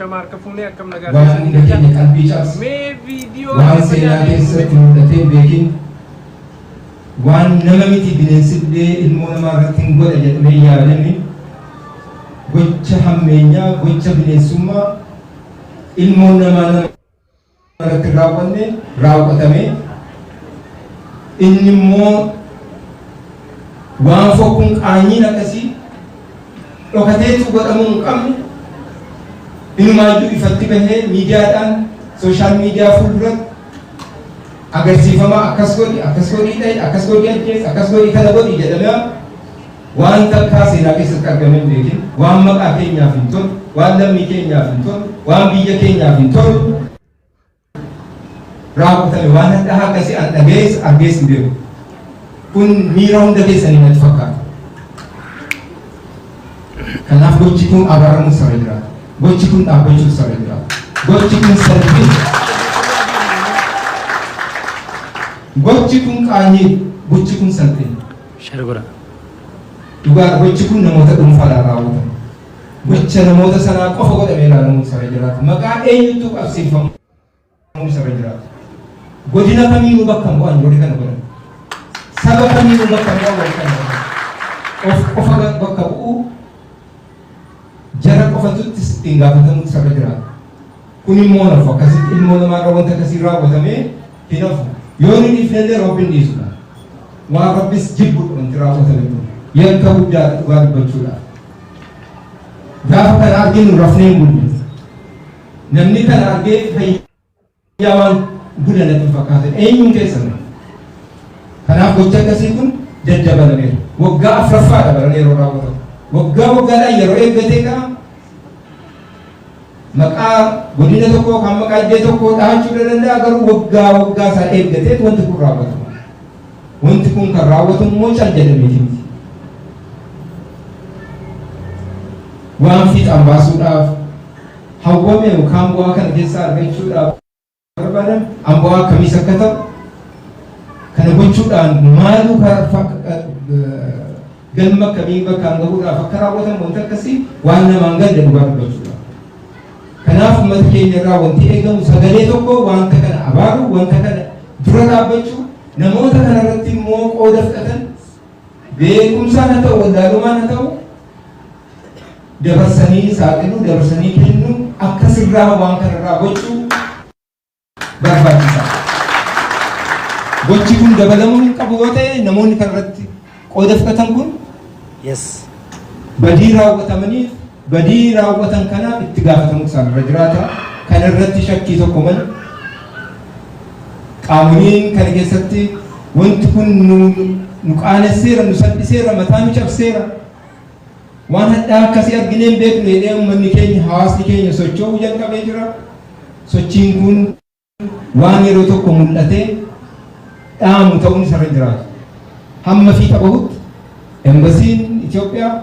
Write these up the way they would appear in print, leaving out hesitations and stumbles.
Ashama harka fuunee akkam nagaa Waan keessanii hunda jecha keenya qalbii cabse, mee viidiyoo waan seenaa dhaggeeffachaa keessatti deemnu mul'atee hin beekin, waan nama miti bineensillee ilmoo namaa irratti hin godha jedhamee hin yaadamne, gocha hammeenyaa, gocha bineensummaa ilmoon namaa nama irratti hin raawwanne raawwatame. Inni immoo waan fokkuun qaanyiin akkasii dhokateetu godhamuu hin qabne inumaayyuu ifatti bahee miidiyaadhaan social media fuulduratti agarsiifamaa akkas godhi akkas godhii dhahi akkas godhii ajjees akkas godhii kana godhi jedhamee waan takkaa seenaa keessatti argamee hin beekin waan maqaa keenyaaf hin tolu waan lammii keenyaaf hin tolu waan biyya keenyaaf hin tolu raawwatame waan hadhahaa akkasii an dhaga'ees argees hin beeku. Kun miira hunda keessanii natti fakkaata. Kanaaf gochi kun abaaramuun sarara jiraata. Gochi kun dhaabbachuun sarara jiraata. Gochi kun salphina. Gochi kun qaanyii. Gochi kun salphina. Share godhaa. Dhugaa gochi kun namoota dhuunfaadhaan raawwatama. Gocha namoota sanaa qofa godhamee ilaalamuun isa irra jiraatu. Maqaa eenyuttuu qabsiifamuun isa irra jiraatu. Godina kamiinuu bakka hin bu'an warri kana godhan. Saba kamiinuu bakka hin bu'an warri kana godhan. Of qofa bakka bu'uu jara qofatutti ittiin gaafatamuun isa irra jiraata. Kun immoo nafu akkasitti ilmoo namaarra wanta akkasii raawwatamee hin hafu. Yoo ni dhiifnellee Rabbi hin dhiisudha. Waan Rabbis jibbudha wanti raawwatame kun. Yakka guddaadha dhugaa dubbachuudhaaf. Gaafa kana arginu rafnee hin bulle. Namni kana argee fayyaa waan bula natti hin fakkaatan eenyuun keessan. Kanaaf gocha akkasii kun daddabalameera. Waggaa afuraffaadha baran yeroo raawwatamu. Waggaa waggaadhaan yeroo eeggatee ka'a. Maqaa godina tokkoo kan maqaa iddoo tokkoo dhahachuu danda'a garuu waggaa waggaa isaa eeggateet wanti kun raawwatama. Wanti kun kan raawwatamu immoo cal jedhameeti miti. Waan fiixaan baasuudhaaf hawwame yookaan bu'aa kana keessaa argachuudhaaf barbaadan an bu'aa akkamiis akka ta'u kana gochuudhaan maaluu galma akkamii bakkaan gahuudhaaf akka raawwatamu wanti akkasii waan namaan galle dhugaa dubbachuudha. Kanaaf uummata keenya irraa wanti eegamu sagalee tokko wanta kana abaaru, wanta kana dura dhaabbachuu, namoota kana irratti immoo qooda fudhatan beekumsaan haa ta'u wallaalumaan haa ta'u dabarsanii saaxiluu, dabarsanii kennuu, akkasirraa waan kanarraa gochuu barbaachisaadha. Gochi kun dabalamuu hin qabu yoo ta'e namoonni kanarratti qooda fudhatan kun badii raawwatamaniif badii raawwatan kanaaf itti gaafatamuu isaan irra jiraata. Kana irratti shakkii tokko malee qaamoliin kana keessatti wanti kun nu qaanesseera, nu salphiseera, mataa nu cabseera. Waan hadhaa akkasii arginee hin beeknu jedhee uummanni keenya, hawaasni keenya socho'uu jalqabee jira. Sochiin kun waan yeroo tokko mul'atee dhaamu ta'uun isarra hin jiraatu. Hamma fiixa bahutti embasiin Itoophiyaa,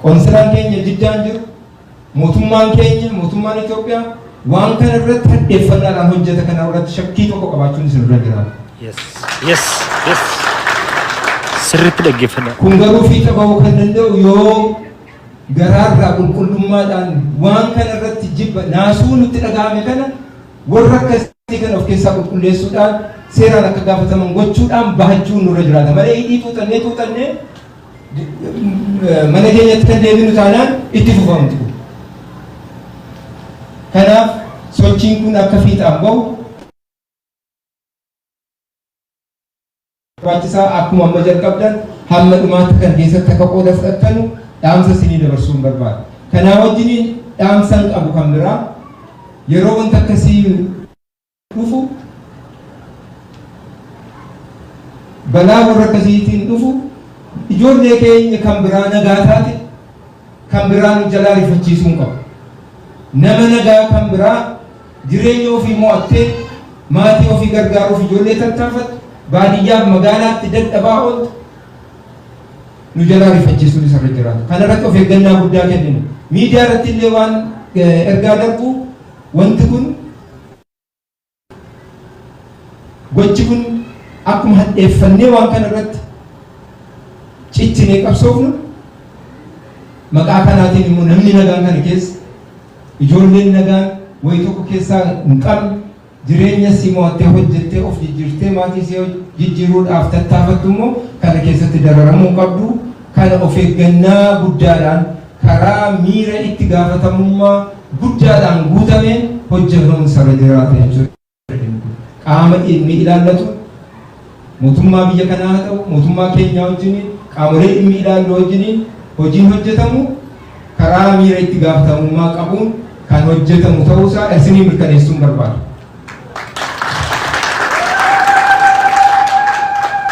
qoonsilaan keenya Jiddaan jiru, mootummaan keenya, mootummaan Itoophiyaa waan kana irratti hadheeffannaadhaan hojjeta kana irratti shakkii tokko qabaachuun isin irra jiraata. Yes. Yes. Yes. Sirriitti dhaggeeffadhaa. Kun garuu fiixa bahuu kan danda'u yoo garaarraa qulqullummaadhaan waan kana irratti jibba naasuu nutti dhaga'ame kana warra akkasii kana of keessaa qulqulleessuudhaan seeraan akka gaafataman gochuudhaan bahachuun nurra jiraata malee hidhii xuuxannee xuuxannee mana keenyatti kan deebinu taanaan itti fufamtu. Kanaaf sochiin kun akka fiixaan bahu barbaachisaa akkuma amma jalqabdan hamma dhumaatti kan keessatti akka qooda fudhattanu dhaamsa isinii dabarsuun barbaada. Kanaa wajjiniin dhaamsan qabu kan biraa yeroo wanta akkasii dhufu balaa warra akkasiitiin dhufu ijoollee keenya kan biraa nagaa taate kan biraa nu jalaa rifachiisuu hin qabu. Nama nagaa kan biraa jireenya ofii mo'attee maatii ofii gargaaruuf ijoollee tattaafattu baadiyyaaf magaalaatti dadhabaa ooltu nu jalaa rifachiisuun isarra jiraata. Kana irratti of eeggannaa guddaa kennina. Miidiyaa irratti illee waan ergaa darbu wanti kun Gochi kun akkuma hadheeffannee waan kana irratti cichinee qabsoofnu maqaa kanaatiin immoo namni nagaan kana keessa Ijoolleen nagaan wayii tokko keessaa hin qabne, jireenya si mo'attee hojjettee of jijjiirtee maatii ishee jijjiiruudhaaf tattaafattu immoo kana keessatti dararamuu qabdu. Kana of eeggannaa guddaadhaan, karaa miira itti gaafatamummaa guddaadhaan guutameen hojjetamuun sarara jiraata jechuudha. Qaama inni ilaallatu, mootummaa biyya kanaa haa ta'u, mootummaa keenyaa wajjiniin, qaamolee dhimmi ilaallu wajjiniin hojiin hojjetamu karaa miira itti gaafatamummaa qabuun kan hojjetamu ta'uusaa isinii mirkaneessuun barbaada.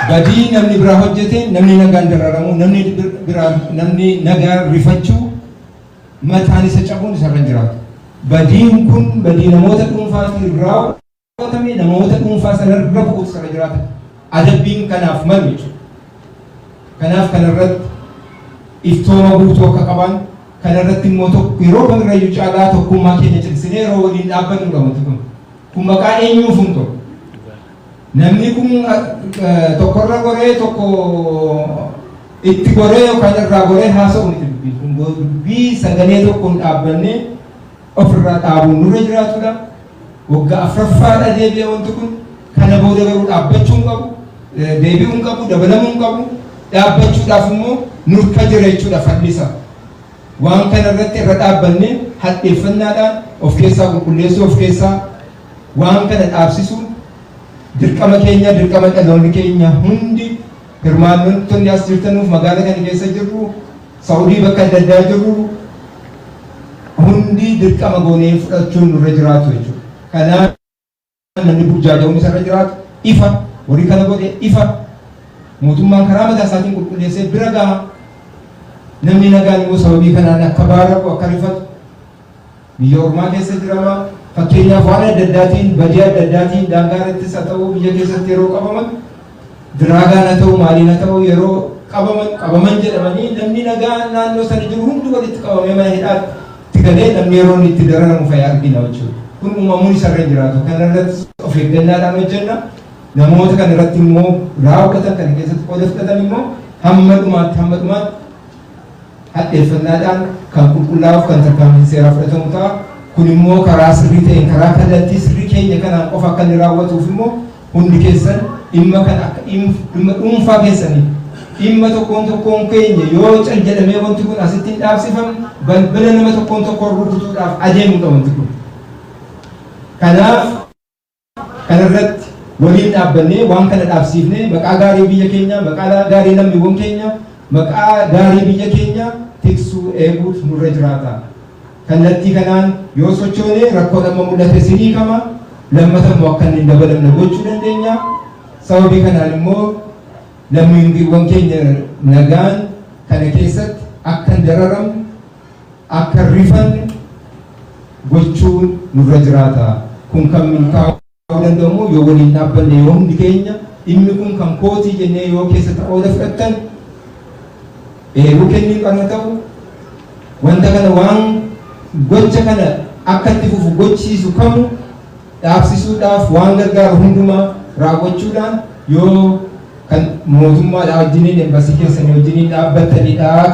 Badii namni biraa hojjete namni nagaan dararamuu, namni biraa, namni nagaan rifachuu, mataan isa cabuun isarra hin jiraatu. Badiin kun badii namoota dhuunfaatiin raawwatame, namoota dhuunfaa sanarra bu'uutu isarra jiraata. Adabbiin kanaaf malu jechuudha. Kanaaf kanarratti iftooma guutuu akka qaban, kanarratti immoo tokko yeroo kamirrayyuu caalaa tokkummaa keenya cimsinee yeroo waliin dhaabbannudha wanti kun. Kun maqaa eenyuuf hin ta'u. Namni kun tokkorra goree, tokko itti goree yookaan irraa goree haasa'u miti dubbiin kun. Dubbii sagalee tokkoon dhaabbannee ofirraa dhaabuun nurra jiraatudha. Waggaa afuraffaadha deebi'e wanti kun. Kana booda garuu dhaabbachuu hin qabu, deebi'uu hin qabu, dabalamuu hin qabu. Dhaabbachuudhaaf immoo nurka jira jechuudha fallisa. Waan kana irratti irra dhaabbannee hadheeffannaadhaan of keessaa qulqulleessuu, of keessaa waan kana dhaabsisuun dirqama keenya, dirqama dhaloonni keenya hundi, hirmaannonni as jirtanuuf, magaalaa kana keessa jirru, Saudii bakka adda addaa jirru hundi dirqama goonee fudhachuun nurra jiraatu jechuudha. Kanaaf namni burjaaja'uun isarra jiraatu ifa, warri kana godhe ifa, mootummaan karaa mataa isaatiin qulqulleessee bira gaha. Namni nagaan immoo sababii kanaan akka baaraku, akka rifatu, biyya ormaa keessa jirama, fakkeenyaaf waan adda addaatiin, badii adda addaatiin daangaa irrattis haa ta'u, biyya keessatti yeroo qabaman, diraagaan haa ta'u, maaliin haa ta'u, yeroo qabaman jedhamanii namni nagaan naannoo sana jiru hundi walitti qabamee mana hidhaatti galee namni yeroo inni itti dararamu fa'i argina jechuudha. Kun uumamuun isarra hin jiraatu. Kana irratti of eeggannaadhaan hojjenna. Namoota kana irratti immoo raawwatan, kana keessatti qooda fudhatan immoo hamma dhumaatti hadheeffannaadhaan kan qulqullaa'uuf kan tarkaanfiin seeraa fudhatamu ta'a. Kun immoo karaa sirrii ta'een, karaa kallattii sirrii keenya kanaan qofa akka inni raawwatuuf immoo hundi keessan dhimma kana akka dhimma dhuunfaa keessanii, dhimma tokkoon tokkoon keenya yoo cal jedhamee wanti kun asitti hin dhaabsifamne, balbala nama tokkoon tokkoon rukutuudhaaf adeemudha wanti kun. Kanaaf kanarratti waliin dhaabbannee waan kana dhaabsiifnee maqaa gaarii biyya keenyaa, maqaa gaarii lammiiwwan keenyaa, maqaa gaarii biyya keenyaa tiksuu, eeguutu nurra jiraata. Kallattii kanaan yoo sochoone rakkoon amma mul'ate sinii kama lammata immoo akka inni hin dabalamne gochuu dandeenya. Sababii kanaan immoo lammiiwwan keenya nagaan kana keessatti akka hin dararamne, akka hin rifanne gochuun nurra jiraata. Kun kan milkaa'uu danda'u immoo yoo waliin dhaabbanne, yoo hundi keenya dhimmi kun kan kootii jennee yoo keessatti qooda fudhattan, eeruu kennuu kana ta'u, wanta kana, waan gocha kana akka itti fufu gochisiisu kamu dhaabsisuudhaaf waan gargaaru hundumaa raawwachuudhaan yoo kan mootummaadhaa wajjiniin, embasii keessanii wajjiniin dhaabbattanidha.